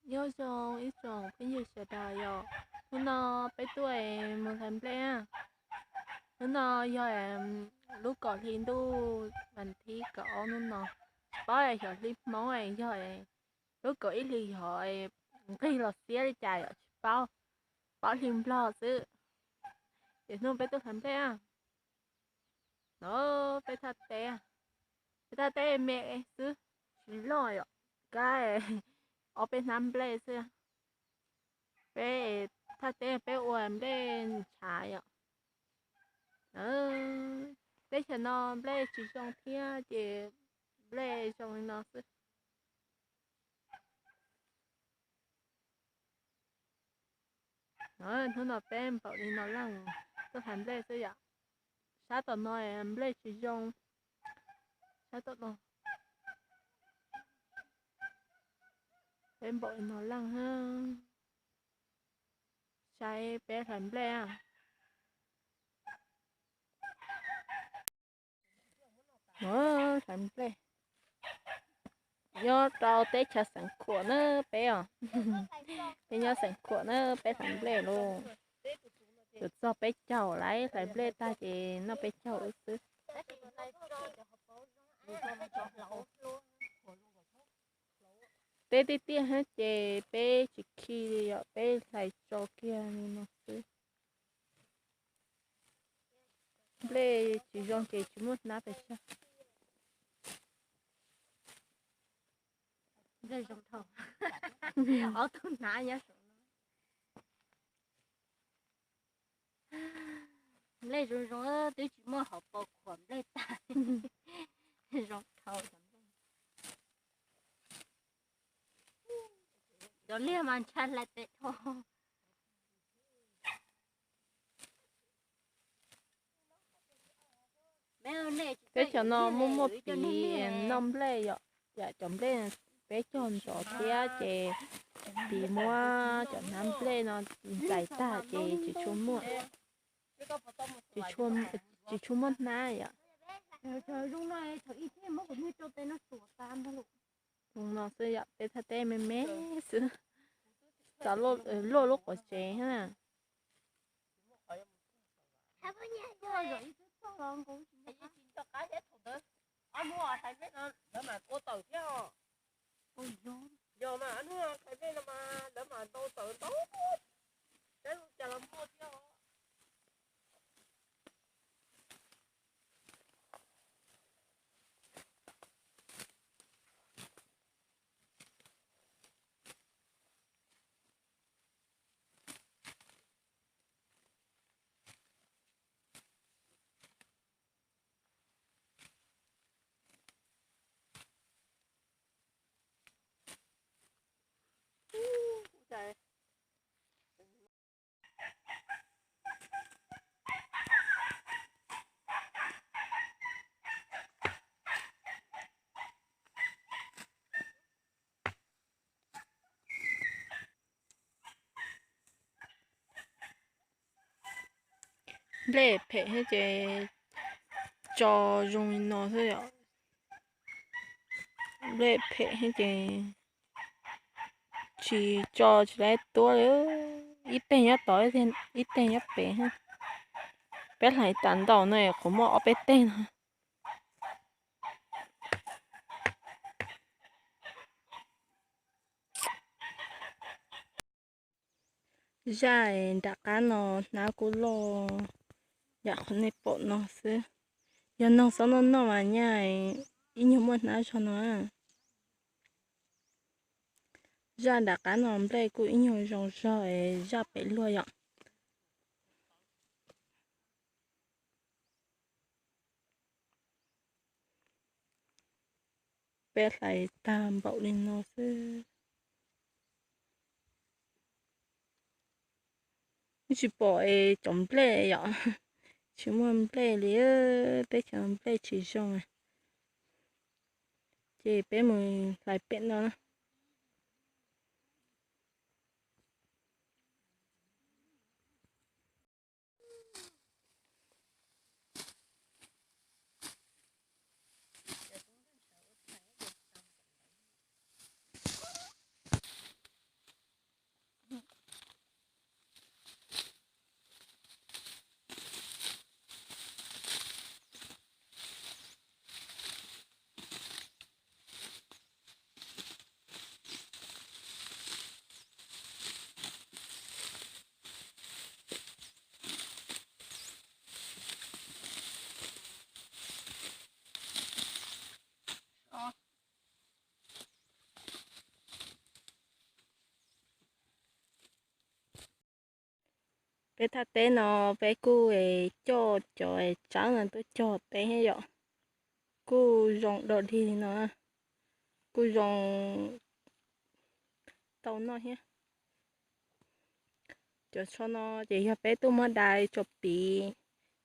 Nyob zoo ib tsoom phooj ywg sawv daws yom, hnub no peb tuaj mus hlais nplej na. Hnub no yog lub kaum hli ntuj vas thib kaum ob hnub no, tsis paub xyov hli Hmoob yog lub kaum ib hli yog nqig los xiab li cas yom, tsis paub, paub hli Nplog xwb. Ces hnub peb tuaj hlais nplej na. No peb thaj teb, peb thaj teb me xwb, tsis loj yom, kab ob peb hnab nplej xwb. Peb thaj teb peb ua nplej ntshav yom. Teb chaws no nplej tsis zoo thiab ces nplej zoo li no xwb. Hnub no peb npaum li no leej, tuaj hlais nplej xwb yom. Sab tom no nplej tsis zoo, sab tom no. Peb npaum li no leej, saib peb hlais nplej. Hlais nplej nyob rau teb chaws Xeev Khuam na peb os. Peb nyob Xeev Khuam na, peb hlais nplej lauj. Yuav txog peb caug lawm, hlais nplej tag ces noj peb caug wb xwb. Teb tiaj tiaj thiab ces peb tsis khi li yom, peb hlais tso kiag li no xwb. Nplej tsis zoo ces tsis muaj hnab pes tsawg. Nplej zoo dhau. Ob tug hnab nyob saum no. Nplej zoo zoo, twb tsis muaj hauv paus khuam nplej tag. Zoo dhau. Cov liag mas ntshai hlais tes dhau. Teb chaws no muaj muaj piv noj nplej yom, yam cov nplej peb cog ntxov thiab ces piv muab cov hnab nplej no ntxais tag ces tsis tshua muaj, tsis tshua muaj hnab yom. Zoo no xwb yom, peb thaj teb me me xwb, txav luaj lub quav tsev thiab na. Yog mas hnub no hlais nplej no mas lawv mas ntau tawm ntau, cas los muaj thiab os. Nplej phem thiab ces tso zoo li no xwb yom. Nplej phem thiab ces tsis tso tsis laib tuab li, ib teg nyob tod, ib teg nyob pem. Peb hlais tas ntau no qhuav muaj ob peb teg no. Zaj nram qab no hnab kuj loj yam qhov nej pom no xwb. Yog noog xob noj noj mas nyaj ib nyuag muaj hnab zog no. Zaj nram qab no nplej kuj ib nyuag zoo zog zaj pem luag yom. Peb hlais tag npaum li no xwb. Tsis pom es cov nplej yom, tsis muaj nplej li, teb chaws nplej tsis zoo. Ces peb mus hlais pem no na. Peb thaj teb no peb kuj coj cov tsawb no tuaj cog teb thiab yom. Kuj zoo dog dig li no, kuj zoo tau noj thiab. Cov tsho no ces yog peb tuaj muab dai tso piv,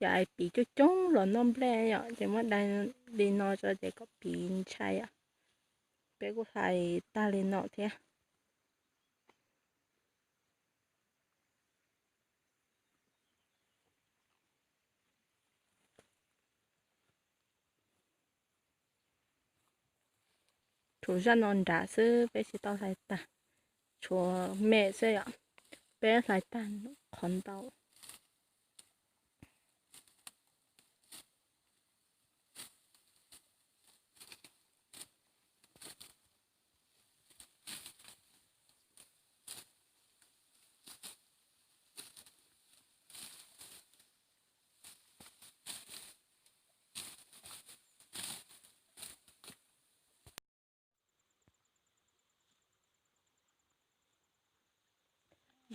yog hais piv coob coob los noj nplej yom, ces muab dai li no tso ces kom piv ntshai yom. Peb kuj hlais tag li no thiab. Tshuav zaj no nrad xwb peb tsis tau hlais tag, tshuav me xwb yom, peb hlais tag qhov ntau.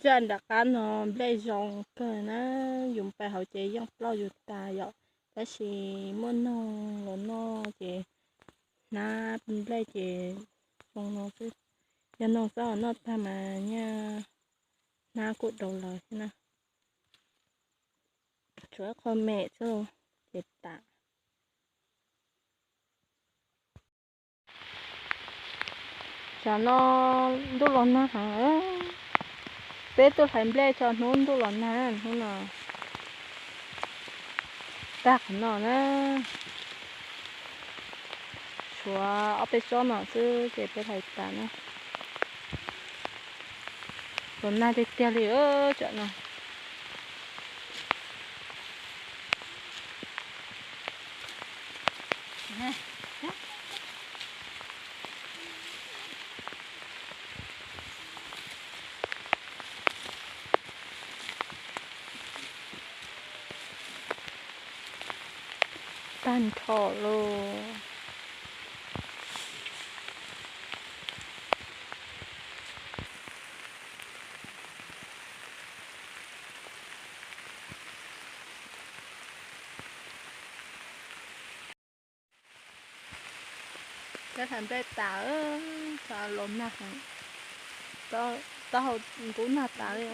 Zaj nram qab no nplej zoo kawg na, yus pais hauv ces yeej ploj yus tas yom, tab sis muaj noog los noj ces hnab nplej ces zoo no xwb. Yog noog txhob noj tag mas nyaj hnab kuj daus lawm thiab na. Tshuav ib qho me xwb ces tas. Tsam no ntuj los nag heev, peb tuaj hlais nplej tso hnub ntuj los nag, hnub no tag qhov no na. Tshuav ob peb tsob no xwb ces peb hlais tas na. Los nag tiag tiag li tsam no. Tag nrho lauj. Peb hlais nplej tas, los nag heev, taub hau ntub nag tas li.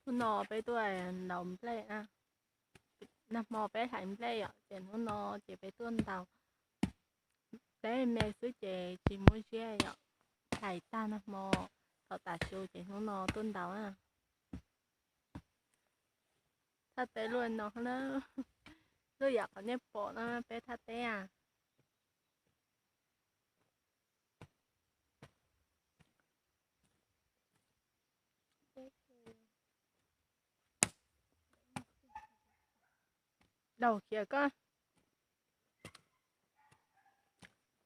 Hnub no peb tuaj ntaus nplej na. Nag hmo peb hlais nplej yom, ces hnub no ces peb tuaj ntaus. Peb me xwb ces tsis muaj ziab yom, hlais tag nag hmo, thaum tas su ces hnub no tuaj ntaus na. Thaj teb luaj no na, luaj yam qhov nej pom no peb thaj teb a. Daus kiag koj.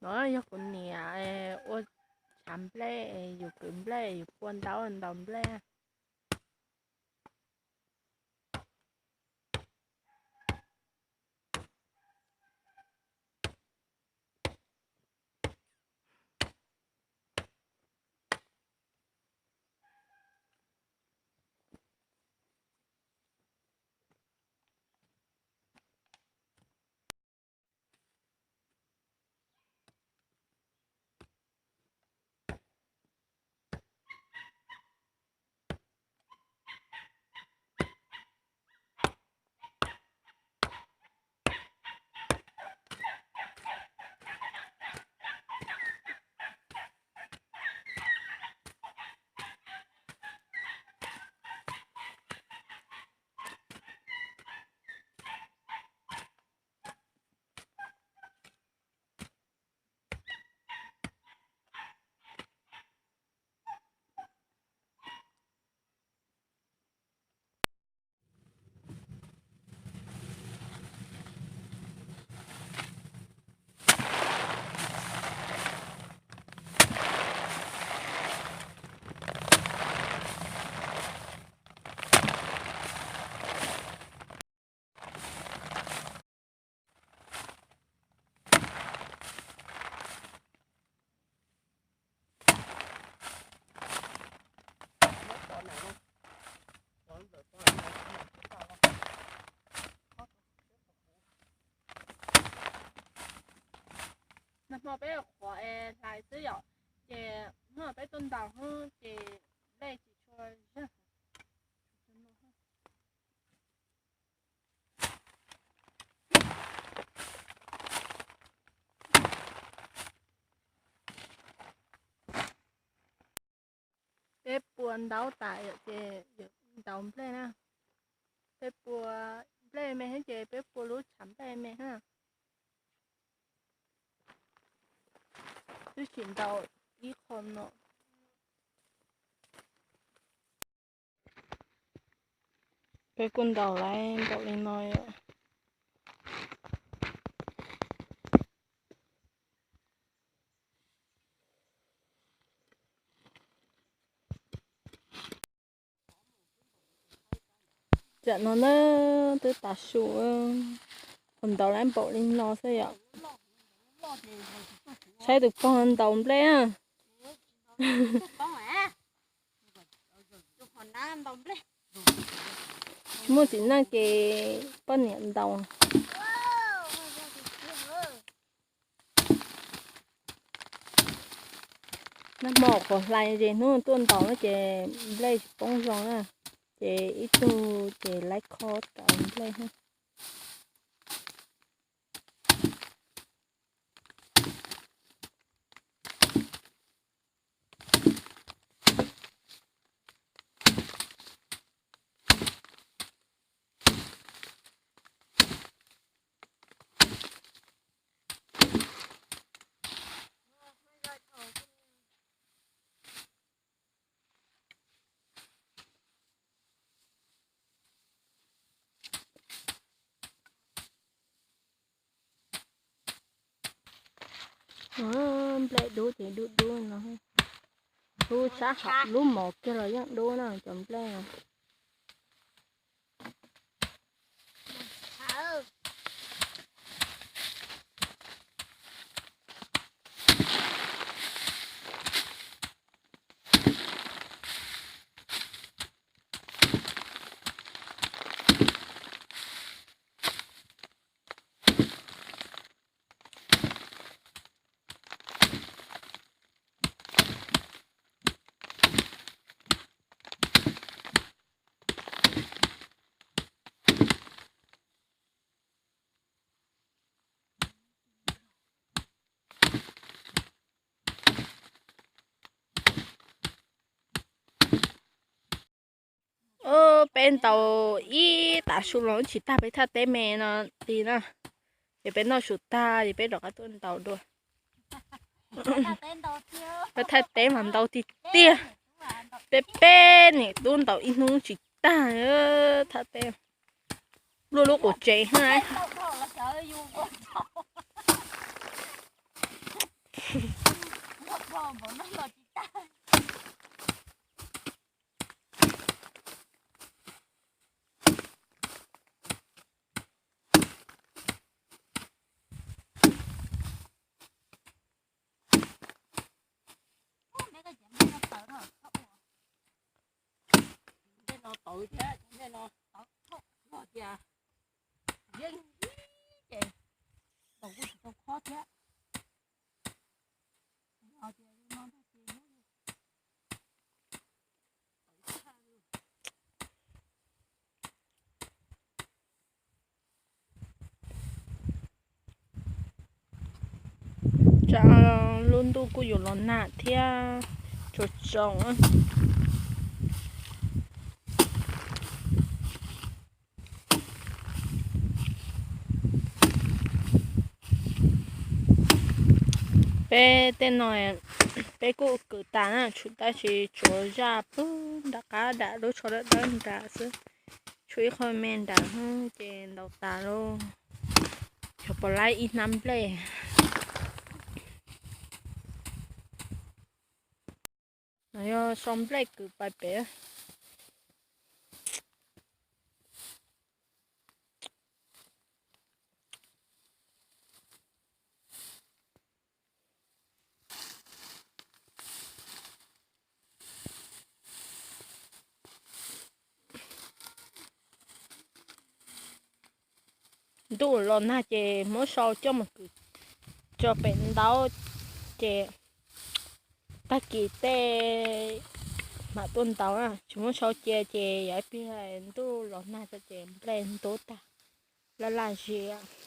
No yog kuv niam ua tshav nplej, yus kwv nplej, yus pua ntaub ntaus nplej. Nag hmo peb qhuav hlais xwb yom, ces hnub no peb tuaj ntaus hnub ces nplej tsis tshua zag. Peb pua ntaub tas yom, ces ntaus nplej na. Peb pua nplej me thiab ces peb pua lub tshav nplej me na. Twb tsis ntaus ib qho no. Peb kuj ntaus lawm npaum li no yom. Tam no na, twb tav su, qhov ntaus lawm npaum li no xwb yom. Saib tus pog ntaus nplej na. Tsis muaj txiv neej ces poj niam ntaus. Nag hmo qhuav hlais, ces hnub tuaj ntaus no ces nplej tsis poob zoo na, ces ib tug ces laib khob tau nplej. Nplej dub ces dub dub no. Lub sab hauv lub mos kiag los yeej dub na cov nplej no. Peb ntaus ib tav su los tsis tag, peb thaj teb me no ti na. Ces peb noj su tag ces peb rov qab tuaj ntaus dua. Peb thaj teb mas ntau tiag tiag. Peb peb niam tub ntaus ib hnub tsis tag thaj teb. Luaj lub quav tsev na. Nplej no tawv thiab, nplej no tawv kawg tiag. Yeej ces ntaus kuj tsis tau khob thiab. Tsam lub ntuj kuj yuav los nag thiab, tsaus tsaus. Peb tej no peb kuj kwv tas na, tshuav tab sis tsuav zaj pw nram qab dam lub tsho dawb dawb nram xwb. Tshuav ib qho me nram ces ntaus tas lauj. Xyov puas laib ib hnab nplej. No yog sau nplej kwv pais pem. Ntuj los nag ces muab sau coj mus kwv rau pem ntaub, ces tag kis tej mam tuaj ntaus na, tsis muab sau cia ces yog ib pliag ntuj los nag tso ces nplej ntub tag, laj laj zis.